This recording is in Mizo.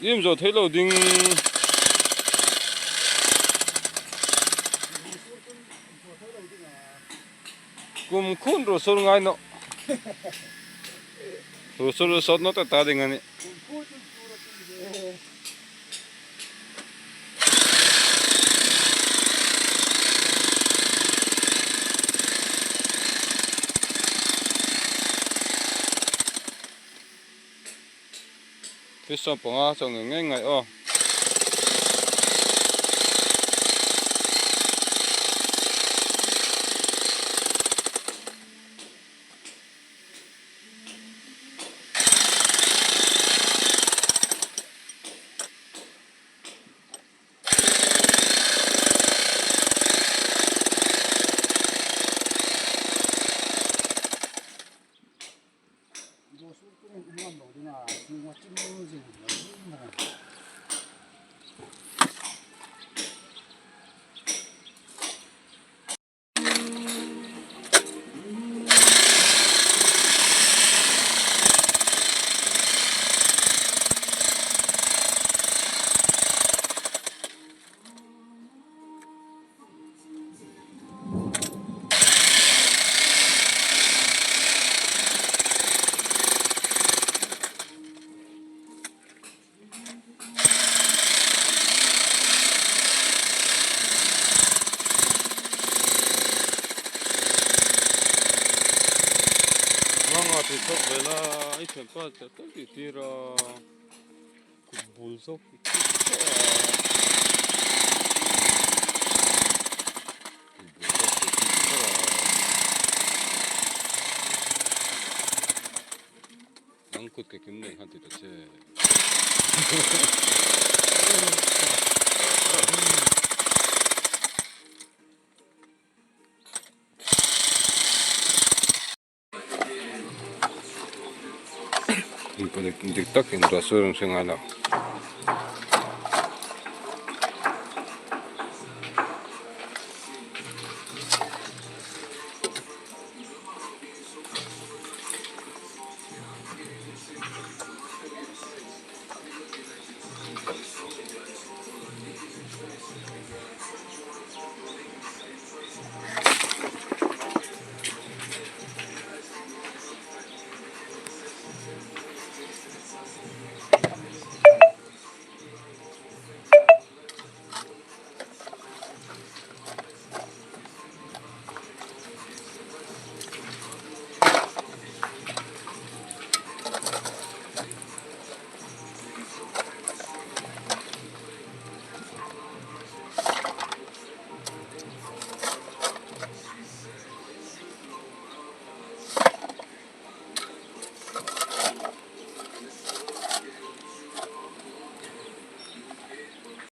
Im zo thei lo ding. Kum khun ru sur ngai no. Ru sur sot no ta ta ding ani. Fish 15 chaw ngei ngei ngaih aw. Vanga ti chawk ve la i thianpa tak tak tih tir a kut bul zawk i ti chawk a kut bul zawk i ti chawk a Nang kut ke kim nei khan ti ta che. Dik tak in ruah sur an hre ngai lo.